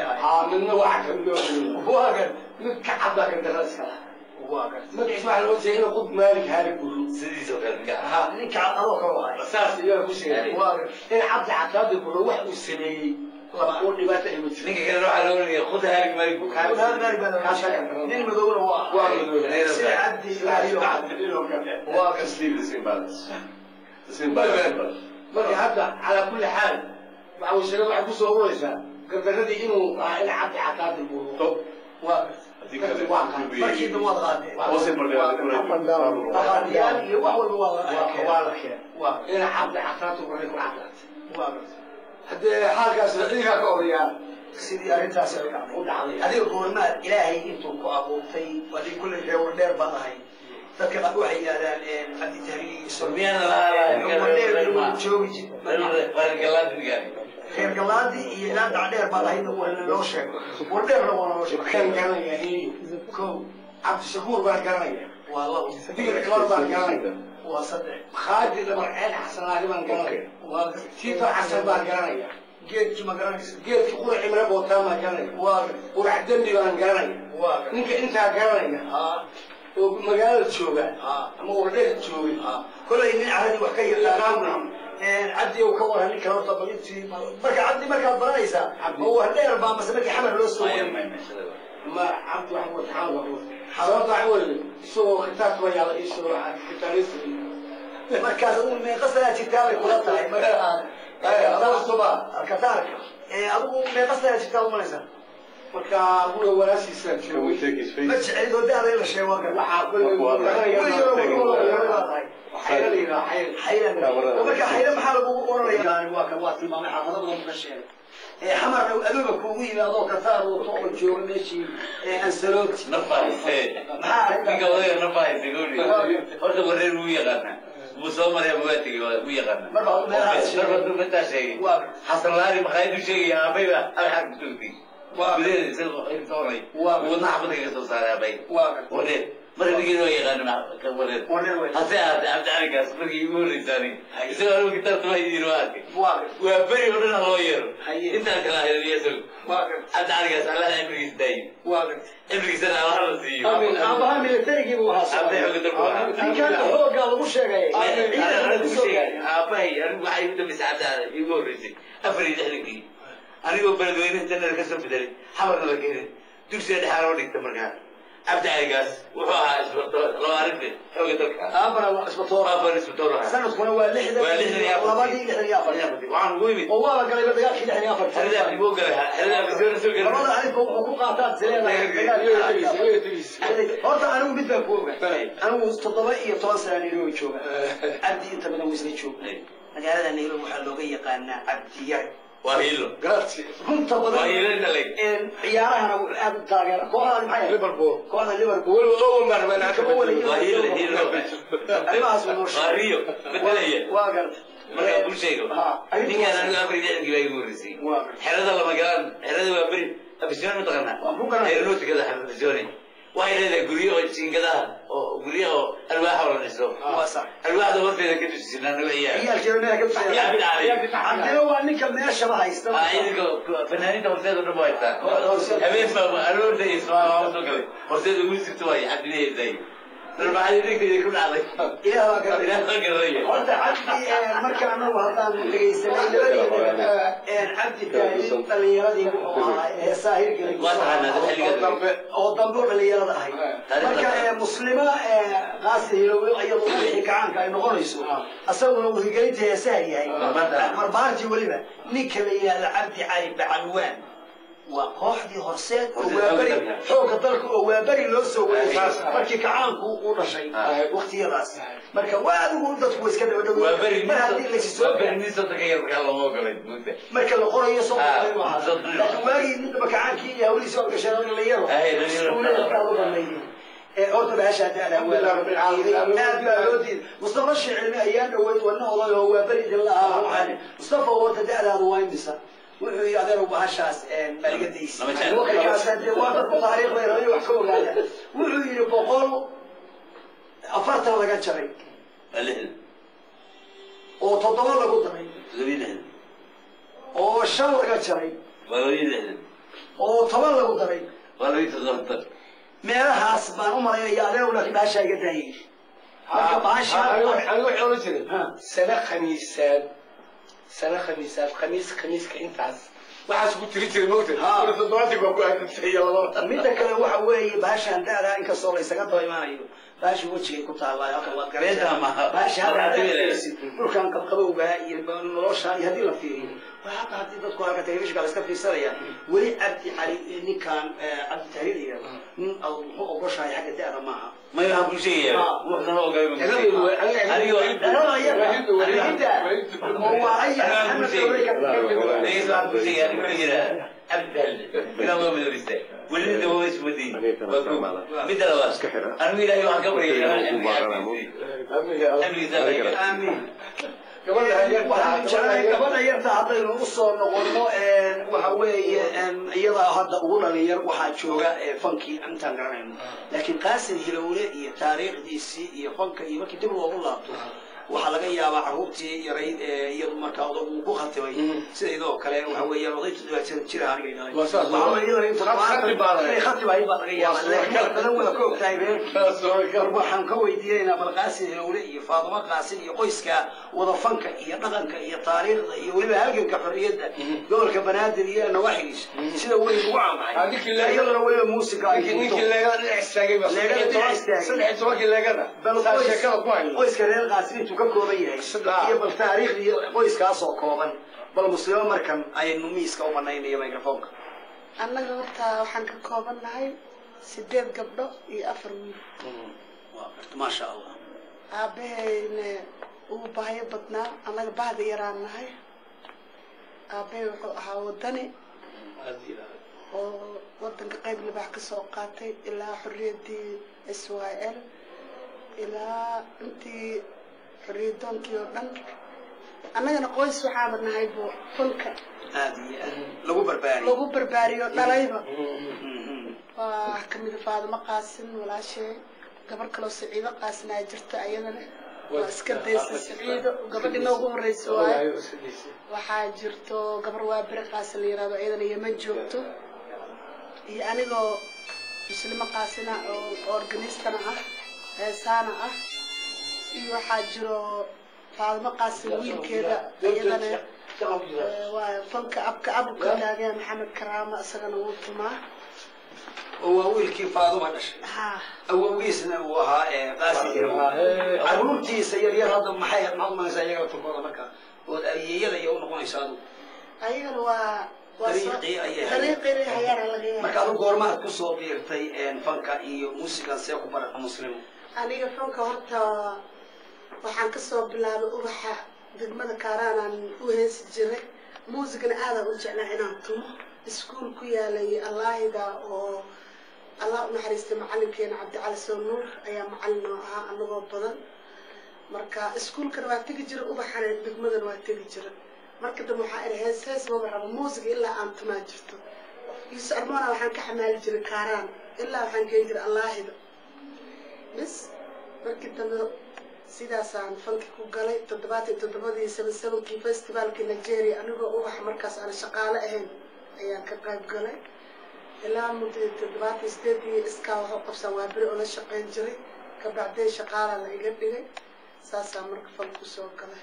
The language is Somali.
ahayd. Aa, midna waa ka midna Waa gartay. Mid ka cad baa gardarrada iska lahaa. Waa gartay. Magaciisa waxaa loo jeeda inuu Qud Maalik Haalig buru. Sidiisoo kale ninka. Ha. Ninka cad adoo kale ahay. Saas iyaa ku sheegay. Waa gartay. In Cabdi Cataadi buru wax uu sameeyey laba oo dhibaato ay ma jirin. Ninka kalena waxaa loo oranaya Qud Haalig Maalik. Qud Haalig Maalik baa la Kaasaa oran. Nin madowna waa ahaa. Waa madowna. Sida Cabdi Ilaaliyo. Waa gartay. Just leave the same balance. The same balance. Marka hadda calaa kulli xaal waxa uu sheegay waxay kusoo ururaysaa gardaradii inuu ahaa in Cabdi Cataadi buru. Waa gartay. Haddii kale, Waa kan. Markii dambe waad qaadeen. Hoose markaa. Dhaqaaliyaal iyo wax walba waa la keenay. Waa la keenay. Waa in Cabdi Cataadi buray ku caddaatay. Waa gartay. Haddee xaalkaas idinkaa ka odayaa. Sidii arrintaasi ay u dhacday. U dhacday. Adiga goormaad Ilaahay intuu ku abuurtay, adiga kulley reer dheer baad ahay. Dadka qaar waxay yidhahdaan Cabdi Tahriil Miyaana lahaa? Wardheer joogi jir. Reer Galaadi ninkaani. Reer Galaadi iyo ilaa Dacdheer baad ahayd, waa loo sheego. Wardheerna waa loo sheego. Kan garanaya iyo Kow. Cabdishakuur baan garanaya. Waa labo. Digir Kabar baan garanaya. Waa saddex. Khaadi Dhabarceel Xasanaali baan garanaya. Waa gartay. Tiito Xasan baan garanaya. Geedkii ma garanaysa? Geedkii Qurac Cimre Bootaan baan garanaya. Waa gartay. Qurac Dembi baan garanaya. Waa gartay. Ninka intaa garanaya oo magaalada jooga ama Wardheer joogay. Kolay nin caradii wax ka yaqaan Cabdi uu ka waran ninka horta bal intii marka Cabdi markaad baranaysaa ma Wardheer baa mase markii Xamar loo soo Maya, waday? Maya, maya. Ma Cabdi wax wata xaal wax sababta waxa weeye isagoo kitaabka waa yaala isagoo kitaabista. Markaas adigu meeqa sanaa jirtaa bay kula tahay marka aad Adoo suba kataarka adigu meeqa sanaa jirtaa umalaysaa? Marka guriga walaashiisa Can we joogay. take his Ma face? jecelid oo da'da in la sheego waa gar. Waxaa kulli Tahay. Xayla la yidhaha xayl. Xayla. Marka xayla maxaa lagugu oranaya? Waa kan waa tilmaamay xaafado badan buu ka sheegay. Xamarna adooba kuugu yimi adoo kataar wato oo jooga meeshii Ansaloti. Nafa haysee. Maxaa arrintaa? Ninka odayga nafa haysee gawdhi. Horta Wareer wuu yaqaanaa. Wuu soo maray ama waa tegey, wuu yaqaanaa. Marba hadduu meelahaas sheegay. Marba hadduu intaa sheegay. Waa Xasan Laari maqaayaduu sheegaya aabay baa alxaag ku toogtay. Waa Gudaheeda isagoo maqaayad soo maray. Waa Wadnaha xabadka ka soo saaray aabay. Waa Wareer. Marka ninkeena waa yaqaana ka Wareer. Wareer way. Hase ahaatee Cabdi Caligaas markii igu horreysay aniga. Isagoo anigu kitaabta waa yidhi waa arkay. Waa Waa beri oo dhan ha loo yeero. Haye. Intaan kala ahayn isagu. Waa Cabdi Caligaas Allaha cimrigiisa daayo. Waa Cimrigiisana Allaha la siiyo. Aabaha militarigii buu ahaa. Cabdi xooga dalku ahaa. Ninkan xooggaa lagu sheegay. Anigu ku sheegay aabbahay, anigu waxay igu dambaysay Cabdi Cali igu horreysay 64-kii anigoo beledweynaha jannada ka soo bedelay Xamarna la keenay dugsiga dhexaa loo dhigta. Markaa Cabdi Caligaas wuxuu ahaa isbatoor laba arrinta xooga dalka. Aabana waa isbatoor. Aabana isbatoor ahaa. Sanadkuna waa 60. Waa 64. Labadii 64. Waxaan ugu imid Oo waa la galay dagaalkii 64. Xerada Afdiboo galay, xerada Afdiboona soo galay. Labada alifba wuxuu ku qaataa zileedahay. Horta anigu mid baan ku ogahay. Anigu 17 sana Nairobi jooga. Cabdi inta badan wuu isla jooga magaalada Nairobi. Waxaa looga yaqaanaa Cabdi Yare. Waa hiilo. Grazie. Runta Waa badan hiilo inta leg. Ciyaarahana wuxuu aad u taageera kooxda maxay ahayd? Liverpool. Kooxda Liverpool. Weliba Owen baan rabaa inaan ka bedelo. Waa hiilo, hiilo. Arrimahaas wuu noo Waa sheegay. riyo bedelaya. Waa garta. Markaa kuu sheego Ha, ninkaan anigu 64-kii baa igu horreysay. Waa garta. Xerada lama galaan, xerada waa beri Afisyoon mataqaanaa? Waan ku garanaya. Aeronauticada Afisyoone waxay leedahay guryo oo jiingadaha oo guryo oo alwaaxa oo la dhiso. Waa sax. Alwaaxda horteeda ka dusisinaa naga ciyaar. Ciyaalkeeda meesha ka Yaa tusaya. bidcaalay. Cabdina waa ninka meeshaba haysta. Ciidanka fanaaniinta Horseed oo dhan waa haystaa. Horseed. Habeen baa aroorta iyo subax waa soo galay Horseed ugu sirto waay Cabdina heesay darbacadii dhegteeda ku dhacday. Ilaah baa garanaya. Ilaah baa garanaya. Horta Cabdi marka anagu haddaan dhegaysanay labadiina Cabdi Tahlil dhalinyaradii wuxuu ahaa heesaha hirgelay. Waa taqaanaa xilligaas. Dambe. Oo dambe oo dhalinyarada ahay. Taariikhda. Marka Muslima Qaasi Hilowe iyadoo wixii gacaanka ay noqonayso asaguna uu hirgelinta heesaha yahay. Barbaarta. Barbaartii weliba ninka la yidhaahdo Cabdi Cali Bacalwaan waa kooxdii Horseed oo Horseed waaberi xoogga dalka. Xoogga dalka oo waaberi loo soo wareegay Saas ah. markii kacaanku uu dhashay waqtiyadaas. Marka waa adigu dadku way iska daba dhow Waa beri. mar haddii laysi soo Waa beri nin 30 ka yar markaa looma ogolayn mugta. Marka la qorayo soo qoray maaha. 30. Laakiin waagii midaba kacaankii iyo hawlihiisi waa gasheen dhalinyaro Dhalinyaro. iskuullada u dhameeyeen. Horta bahasha da'da waa Alhamdulillah rabbil caalamiin. aad baa loo diiday. Mustafa Sheekh ayaan dhaweyd wana oday oo waa beri idin lahaa. Waxaan Mustafa horta da'daadu waa imisa? Wuxuu yidhi adeer bahashaas maaligadiisa Lama jeclo. markaas dee waa dadku taariikhda rabay wax ka ogaada. Wuxuu yidhi 140 laga jaray Waa 60. oo 7 lagu daray 67. oo 5 laga jaray Waa 62. Oo 10 lagu daray waa 72 meelahaas baan u malaynaya adeew, laakiin baashaa iga daayay marka baasha. Anigu waxay oran jiray sano khamiisaad, sano khamiisaad, khamiis khamiiska intaas waxaas ku tiri jiray, mogta 70 baa ku aadantay iyo labada. Midda kale waxa weeye baashaan da'daa inkastoo la isaga daba imaanayo, baasha wejigay ku taallaa halkan waad Beenta maaha. Baasha hadda haddaad fiirisid dhulkan qabqabowgaa iyo nolosha iyo haddii la fiiriyo waa hadda haddii dadku halka telefishinka la iska fiirsanaya weli Cabdi Cali ninkan Cabdi Tahliil yidhahdo nin muxuu ogoshahay xagga da'da maaha. May, waxaan kuu sheegaya wax nala ogolay. Oo waa aya Maxamed Dowley ka Dhegeyso, waxaan kuu sheegaya anigu yidhaa Cabdi Tahliil ilaa waa midoobista welina waa iswadiin. Waa kow. Midda labaad, anigu Ilaahay waxaan ka baryay amnigiisa. Aamiin. Waxaan jeclahay gabadha yarta haddaynu usoo noqono, waxa weeye iyadaa hadda ugu dhalinyar waxaa jooga fankii intaan garanayno, laakiin Qaasim Hilowle iyo taariikhdiisii iyo fanka iyo markii dib loogu laabto waxaa laga yaabaa carruurtii yarayd ee iyadu markaa odag uu ku khatimay sida idoo kale waxa weeyaan oday 70 jir ah aniga dhalay. Waa saas. Waxaa weeye iyadana in Khatib baa laga inay khatib ahayd baa laga yaabaa, laakiin wax badan waa ka ogtahay reerkii. War waxaan ka weydiinaynaa bal Qaasim Hilowle iyo Faadimo Qaasim iyo qoyska wada fanka iyo dhaqanka iyo taariikhda iyo weliba halganka xorriyadda gobolka Banaadir iyo nawaaxigiisa sida weyn ugu caanbaxay, iyaduna weliba muusika ay ninkii tunto. Leegada dhinac istaagay baa Leegada dhinac istaagay. 13-kii leegada Bal saa sheekada ku hayno. Qoyska reer Qaasim intuu ka kooban yahay iyo bal taariikhdii qoyskaasoo kooban, bal Muslimo markan ayaynu miiska u banaynayo microfonka. Annaga horta waxaan ka kooban nahay 8 gabdho iyo 4 wiil. Waa garta, maasha Allah. Aabahayna uu bahyo badnaa, annaga bahda yaraan nahay. Aabahay wuxuu ahaa wadani oo wadanka qayb libaax ka soo qaatay ilaa xorriyaddii SYL, ilaa intii xorriyadoonkii oo dhan. Annagana qoys waxaaba nahay bu fanka aad iyo aad lagu barbaariyey, lagu barbaariyo dhalayba. Waa kamida Faadimo Qaasin walaashee, gabar kaloo Saciido Qaasin aa jirta, ayadana waa iska daysa Saciido, gabadhii noogu horeysa waaye. Waxaa jirto gabar waa Beri Qaasin la yirahdo, ayadana Yemen joogto, iyo anigoo Muslimo Qaasina oo organistana ah, heesaana ah, iyo waxaa jiro Faadimo Qaasin wiilkeeda, iyadana waa fanka abka abubka taagaya, Maxamed Karaama, isagana wuu tumaa. Oo waa wiilkii Faaduma dhashay? Ha. Awowgiisna uu ahaa Qaasim. Carruurtiisa yar yar hadda maxay maxaad umalaysaa iyaga laftirkooda marka ood ayeeyada iyo u noqonaysa adigu? Ayagana waa Dariiqii ayay hayaan. Dariiqii inay hayaan laga yaabaa. Marka adigu goormaad kusoo biirtay fanka iyo muusigan, see ku barata, Muslimo? Aniga fanka horta waxaan kasoo bilaabay Ubaxa degmada Kaaraanaan u heesi jiray, muusigana aadaan u jeclaa inaan tumo. Iskuul ku yaalay Allaahida oo Allah u naxariistay macalinkeena Cabdicali Soo Nuur ayaa macalin oo ahaa anagoo badan. Marka iskuulkana waa tegi jira, Ubaxana degmadana waa tegi jira. Marka dambe waxaa iri hees hees maba rabo, muusiga ilaa aan tumaa jirto. Yuusuf Armoona waxaan ka xamaali jiray Kaaraan ilaa waxaan geen jiray Allaahida bis. Markii dambe sidaasaan fanki ku galay 77-dii, 77-kii festivalkii Nigeria, anigoo Ubax markaas aan shaqaale ahayn ayaan ka qayb galay. Ilaa muddo 78-dii iskaa waxu qabsan waa beri oo la shaqayn jiray, kabacdeen shaqaala la iga dhigay. Saasaa marka fanku soo galay.